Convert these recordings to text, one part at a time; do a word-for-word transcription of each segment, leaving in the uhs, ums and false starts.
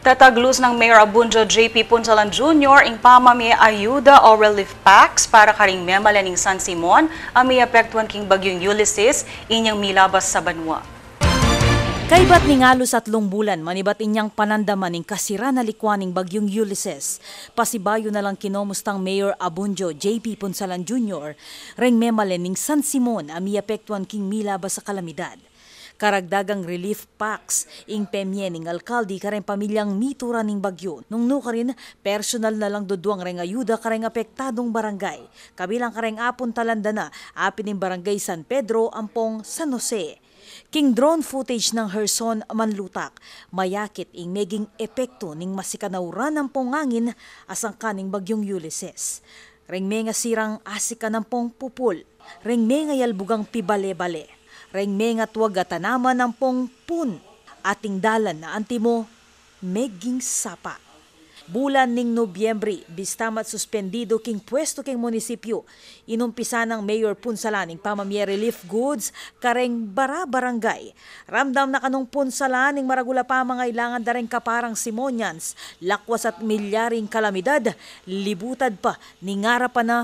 Tataglus nang Mayor Abundio J P Punsalan Junior ing pamamie ayuda o relief packs para karing memalen ning San Simon a miapektuan king Bagyung Ulysses inyang milabas sa banua. Kaybat ning alus atlung bulan manibat inyang panandaman ing kasira na likwan ning Bagyung Ulysses, pasibayu na lang kinomus nang Mayor Abundio J P Punsalan Junior reng memalen ning San Simon a miapektuan king milabas a kalamidad. Karagdagang relief packs ing pemie ning alkalde kareng pamilyang mituran ning bagyu. Nung nukarin, personal na lang duduang reng ayuda kareng apektadung barangay, kabilang kareng apuntalan da na apin ning Barangay San Pedro ampong San Jose. King drone footage nang Herson Manlutak, mayakit ing meging epektu ning masikan a uran ampong angin a sangkan ning Bagyung Ulysses. Reng mengasirang asikan ampong pupul, reng mengayalbugang pibale-bale, reng mengatwag a tanaman ampong pun, ating dalan a antimo meging sapa. Bulan ning Nobyembre, bista mat suspendido king pwestu king munisipyu, inumpisan nang Mayor Punsalan ing pamamie relief goods kareng bara-barangay. Ramdam na kanung Punsalan ing maragul a pamangailangan da reng kaparang Simonians, lakwas at milyari ing kalamidad, libutad pa ning arapan a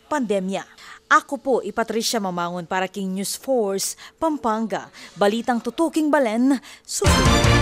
pandemya. Aku pu i Patricia Mamangun para king News Force Pampanga, balitang tutuking balen, susunod.